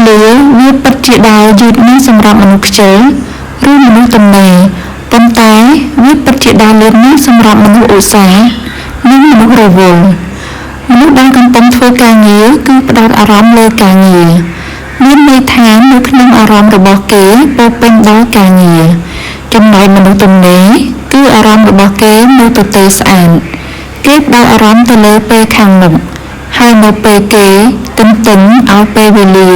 លាវាពិតជាដើរយឺតណាស់សម្រាប់មនុស្សខ្ជិល ឬមនុស្សទំនេរ ប៉ុន្តែវាពិតជាដើរលឿនណាស់សម្រាប់មនុស្សឧស្សាហ៍ និងមនុស្សរវល់។ មនុស្សដែលកំពុងធ្វើការងារគឺផ្ដោតអារម្មណ៍លើការងារ មានន័យថានៅក្នុងអារម្មណ៍របស់គេពោរពេញដោយការងារ ចំណែកមនុស្សទំនេរគឺអារម្មណ៍របស់គេនៅទទេស្អាត គេផ្ដោតអារម្មណ៍ទៅលើពេលខាងមុខ ហើយនៅពេលគេទន្ទឹងឲ្យពេលវេលា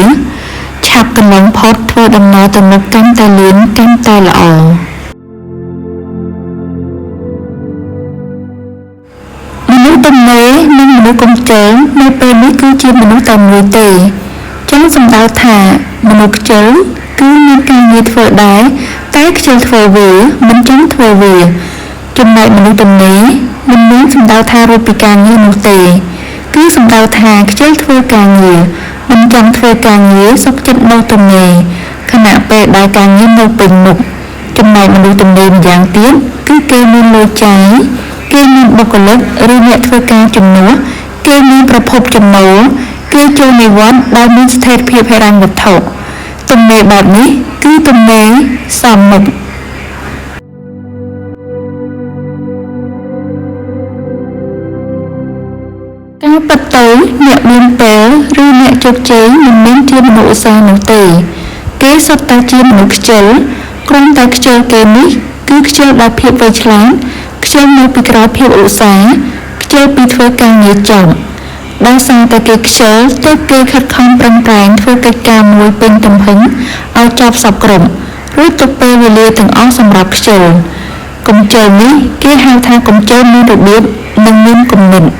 ឆាប់កន្លងផុតធ្វើដំណើរទៅមុខកាន់តែលឿនកាន់តែល្អ។ មនុស្សទំនេរនិងមនុស្សកុំខ្ជិលនៅពេលនេះគឺជាមនុស្សតែមួយទេ ចង់សំដៅថាមនុស្សខ្ជិលគឺមានការងារធ្វើដែរ តែខ្ជិលធ្វើវា មិនចង់ធ្វើវា ចំណែកមនុស្សទំនេរមិនមានសំដៅថារួចពីការងារនោះទេ គឺសំដៅថាខ្ជិលធ្វើការងារ មិនចង់ធ្វើការងារសុខចិត្តនៅទំនេរ ខណៈពេលដែលការងារនៅពេញមុខ។ ចំណែកមនុស្សទំនេរម្យ៉ាងទៀតគឺគេមានលុយចាយ គេមានបុគ្គលិកឬអ្នកធ្វើការជំនួស គេមានប្រភពចំណូល គេចូលនិវត្តន៍ដោយមានស្ថិរភាពហិរញ្ញវត្ថុ។ ទំនេរបែបនេះគឺទំនេរសមមុខ។ ការពិតទៅអ្នកមានពេលឬអ្នកជោគជ័យមិនមែនជាមនុស្សឧស្សាហ៍នោះទេ គេសុទ្ធតែជាមនុស្សខ្ជិល គ្រាន់តែខ្ជិលគេនេះគឺខ្ជិលដោយភាពវៃឆ្លាត ខ្ជិលនៅពីក្រោយភាពឧស្សាហ៍ ខ្ជិលពីធ្វើការងារចប់។ ដោយសារតែគេខ្ជិលទើបគេខិតខំប្រឹងប្រែងធ្វើកិច្ចការមួយពេញទំហឹងឲ្យចប់សព្វគ្រប់ រួចទុកពេលវេលាទាំងអស់សម្រាប់ខ្ជិល។ កម្ជិលនេះគេហៅថាកម្ជិលមានរបៀបនិងមានគំនិត។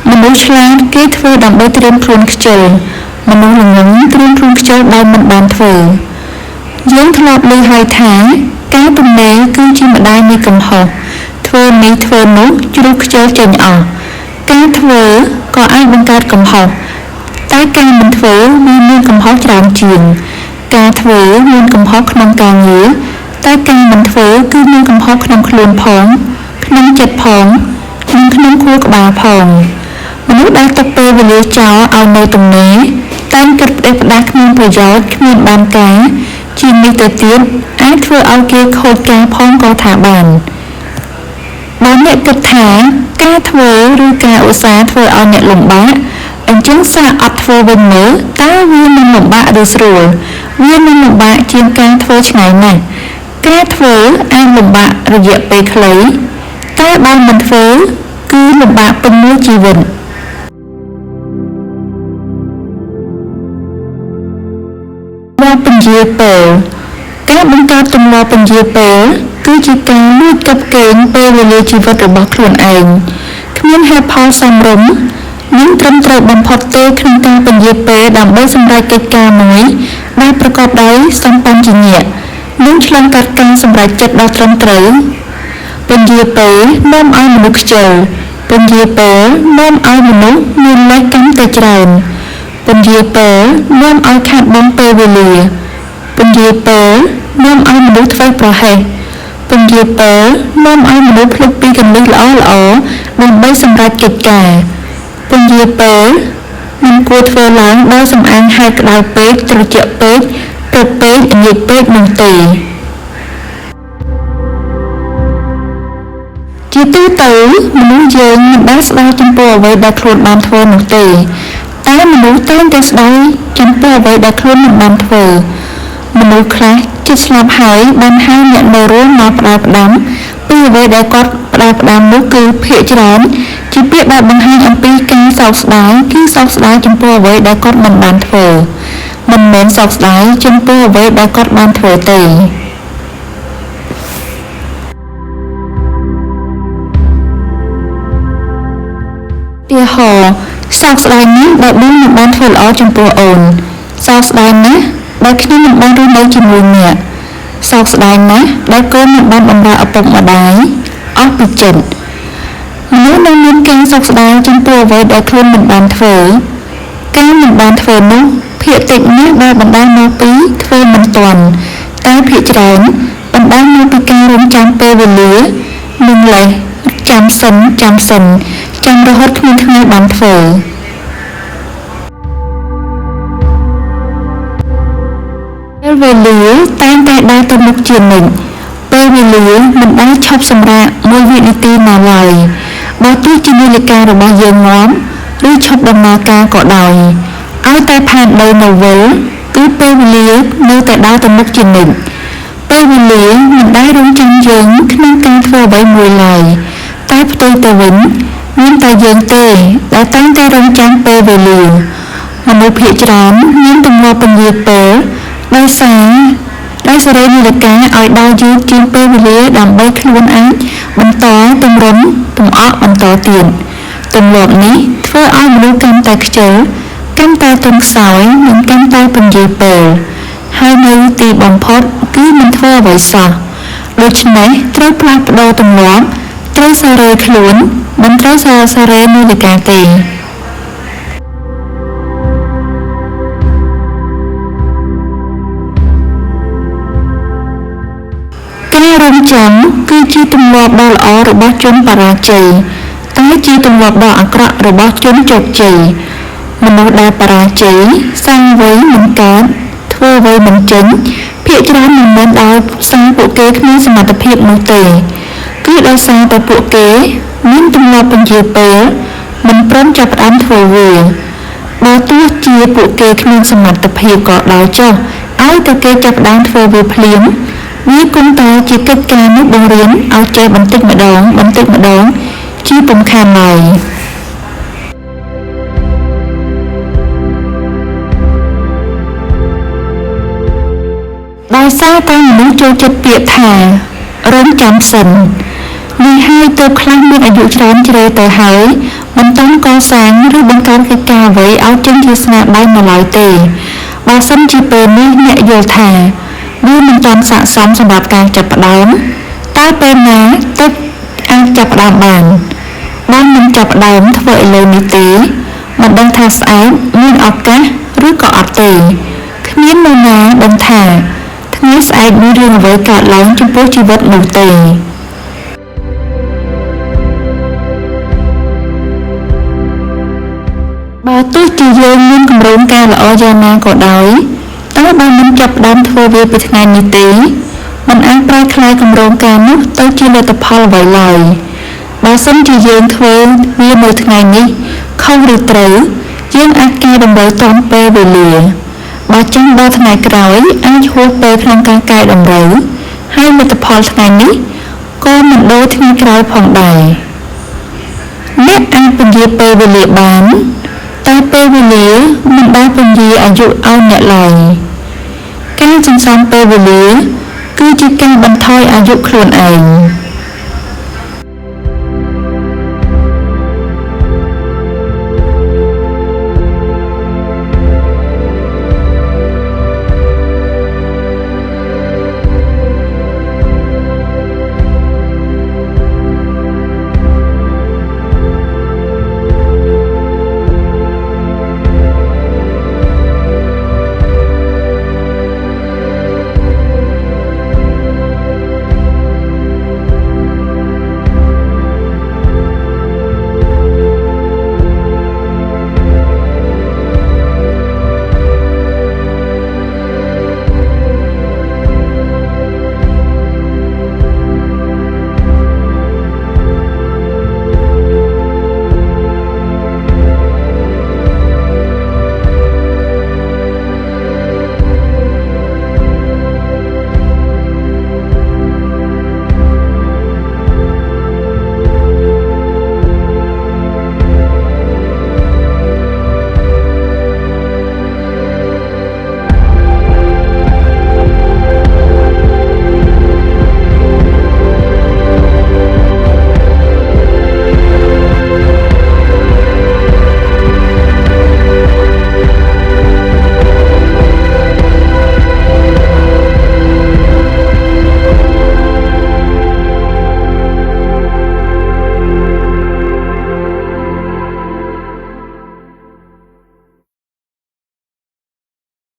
មនុស្សឆ្លាតគេធ្វើដើម្បីត្រៀមខ្លួនខ្ជិល មនុស្សល្ងង់ត្រៀមខ្លួនខ្ជិលដោយមិនបានធ្វើ។ យើងធ្លាប់ឮហើយថាការទំនេរគឺជាម្ដាយនៃកំហុស ធ្វើនេះធ្វើនោះជ្រុះខ្ជិលចេញអស់។ ការធ្វើក៏អាចបង្កើតកំហុស តែការមិនធ្វើវាមានកំហុសច្រើនជាង។ ការធ្វើមានកំហុសក្នុងការងារ តែការមិនធ្វើគឺមានកំហុសក្នុងខ្លួនផង ក្នុងចិត្តផង និងក្នុងខួរក្បាលផង។ មនុស្សដែលទុកពេលវេលាចោលឲ្យនៅទំនេរ តែងគិតផ្ដេសផ្ដាសគ្មានប្រយោជន៍គ្មានបានការ ជាងនេះទៅទៀតអាចធ្វើឲ្យគេខូចការផងក៏ថាបាន។ បើអ្នកគិតថាការធ្វើឬការឧស្សាហ៍ធ្វើឲ្យអ្នកលំបាក អញ្ចឹងសាកអត់ធ្វើវិញមើល តើវានឹងលំបាកឬស្រួល? វានឹងលំបាកជាងការធ្វើឆ្ងាយណាស់។ ការធ្វើអាចលំបាករយៈពេលខ្លី តែបើមិនធ្វើគឺលំបាកពេញមួយជីវិត។ ពន្យាពេល ការបង្កើតទម្លាប់ពន្យាពេលគឺជាការលួចកិបកេងពេលវេលាជីវិតរបស់ខ្លួនឯង។ គ្មានហេតុផលសមរម្យនិងត្រឹមត្រូវបំផុតទេក្នុងការពន្យាពេលដើម្បីសម្រេចកិច្ចការមួយដែលប្រកបដោយសម្បញ្ញៈ និងឆ្លងកាត់ការសម្រេចចិត្តដ៏ត្រឹមត្រូវ។ ពន្យាពេលនាំឲ្យមនុស្សខ្ជិល ពន្យាពេលនាំឲ្យមនុស្សមានលេសកាន់តែច្រើន ពន្យាពេលនាំឲ្យខាតបង់ពេលវេលា ពន្យាពេលនាំឲ្យមនុស្សធ្វេសប្រហែស ពន្យាពេលនាំឲ្យមនុស្សភ្លេចពីគន្លឹះល្អៗដើម្បីសម្រេចកិច្ចការ។ ពន្យាពេលមិនគួរធ្វើឡើងដោយសំអាងហេតុក្តៅពេក ត្រជាក់ពេក ព្រឹកពេក ល្ងាចពេកនោះទេ។ ជាទូទៅមនុស្សយើងមិនដែលស្ដាយចំពោះអ្វីដែលខ្លួនបានធ្វើនោះទេ តែមនុស្សតែងតែស្ដាយចំពោះអ្វីដែលខ្លួនមិនបានធ្វើ។ មនុស្សខ្លះជិតស្លាប់ហើយបានហៅអ្នកនៅរស់មកផ្ដែផ្ដាំពីអ្វីដែលគាត់ផ្ដែផ្ដាំនោះគឺភាគច្រើនជាពាក្យដែលបង្ហាញអំពីការសោកស្ដាយ គឺសោកស្ដាយចំពោះអ្វីដែលគាត់មិនបានធ្វើ មិនមែនសោកស្ដាយចំពោះអ្វីដែលគាត់បានធ្វើទេ។ ឧទាហរណ៍ សោកស្ដាយណាស់ដែលបងមិនបានធ្វើល្អចំពោះអូន សោកស្ដាយណាស់ដែលខ្ញុំមិនបានរស់នៅជាមួយអ្នក សោកស្ដាយណាស់ដែលកូនមិនបានបម្រើឪពុកម្ដាយអស់ពីចិត្ត។ មនុស្សនឹងមានការសោកស្ដាយចំពោះអ្វីដែលខ្លួនមិនបានធ្វើ។ ការមិនបានធ្វើនោះភាគតិចណាស់ដែលបណ្ដាលមកពីធ្វើមិនទាន់ តែភាគច្រើនបណ្ដាលមកពីការ ការរង់ចាំពេលវេលា និងលេសចាំសិនចាំសិនចាំរហូតគ្មានថ្ងៃបានធ្វើ ពេលវេលាតែងតែដើរទៅមុខជានិច្ច ពេលវេលាមិនដែលឈប់សម្រាកមួយវិនាទីណាឡើយ បើទោះជានាឡិការបស់យើងងាប់ ឬឈប់ដំណើរការក៏ដោយ ឲ្យតែផែនដីនៅវិល គឺពេលវេលានៅតែដើរទៅមុខជានិច្ច ពេលវេលាមិនដែលរង់ចាំយើងក្នុងការធ្វើអ្វីមួយឡើយ តែផ្ទុយទៅវិញ មានតែយើងទេដែលតែងតែរង់ចាំពេលវេលា មនុស្សភាគច្រើនមានទម្លាប់ពន្យារពេលដោយសារដោយសេរីនាឡិកាឲ្យដើរយឺតជាងពេលវេលាដើម្បីខ្លួនអាចបន្តទម្រំទម្អកបន្តទៀត ទម្លាប់នេះធ្វើឲ្យមនុស្សកាន់តែខ្ជិល កាន់តែទន់ខ្សោយ និងកាន់តែពន្យារពេល ហើយនៅទីបំផុតគឺមិនធ្វើអ្វីសោះ ដូច្នេះត្រូវផ្លាស់ប្ដូរទម្លាប់ ត្រូវសារ៉េខ្លួន មិនត្រូវសារ៉េនាឡិកាទេ ការរង់ចាំគឺជាទម្លាប់ដ៏ល្អរបស់ជនបរាជ័យ តែជាទម្លាប់ដ៏អាក្រក់របស់ជនជោគជ័យ មនុស្សដែលបរាជ័យ សាងអ្វីមិនកើត ធ្វើអ្វីមិនចេញ ភាគច្រើនមិនមែនដោយសារពួកគេគ្មានសមត្ថភាពនោះទេ គឺដោយសារតែពួកគេមានទម្លាប់ពន្យារពេល មិនព្រមចាប់ផ្ដើមធ្វើវា បើទោះជាពួកគេគ្មានសមត្ថភាពក៏ដោយចុះ ឲ្យតែគេចាប់ផ្ដើមធ្វើវាភ្លាម វាគង់តែជាកិច្ចការនោះបង្រៀនឲ្យចេះបន្តិចម្ដងបន្តិចម្ដងជាពុំខានឡើយ ដោយសារតែមនុស្សចូលចិត្តពាក្យថារង់ចាំសិន នេះហើយទើបខ្លះមានអាយុច្រើនជ្រៅទៅហើយ មិនទាន់កសាងឬបង្កើតកិច្ចការអ្វីឲ្យចេញជាស្នាដៃនៅឡើយទេ បើសិនជាពេលនេះអ្នកយល់ថាវាមិនទាន់ស័ក្តិសមសម្រាប់ការចាប់ផ្ដើម តើពេលណាទើបអាចចាប់ផ្ដើមបាន បើមិនចាប់ផ្ដើមធ្វើឥឡូវនេះទេ មិនដឹងថាស្អែកមានឱកាសឬក៏អត់ទេ គ្មាននរណាដឹងថាថ្ងៃស្អែកមានរឿងអ្វីកើតឡើងចំពោះជីវិតនោះទេ បើទោះជាយើងមានគម្រោងការល្អយ៉ាងណាក៏ដោយ តែបើមិនចាប់ផ្ដើមធ្វើវាពីថ្ងៃនេះទេ មិនអាចប្រែក្លាយគម្រោងការនោះទៅជាលទ្ធផលអ្វីឡើយ បើសិនជាយើងធ្វើវានៅថ្ងៃនេះ ខុសឬត្រូវ យើងអាចកែតម្រូវទាន់ពេលវេលា បើចាំដល់ថ្ងៃក្រោយអាចហួសពេលក្នុងការកែតម្រូវ ហើយលទ្ធផលថ្ងៃនេះក៏មិនដូចថ្ងៃក្រោយផងដែរ អ្នកអាចពន្យារពេលវេលាបាន តែពេលវេលាមិនដែលពន្យារអាយុឲ្យអ្នកឡើយ ការសន្សំពេលវេលាគឺជាការបន្ថយអាយុខ្លួនឯង។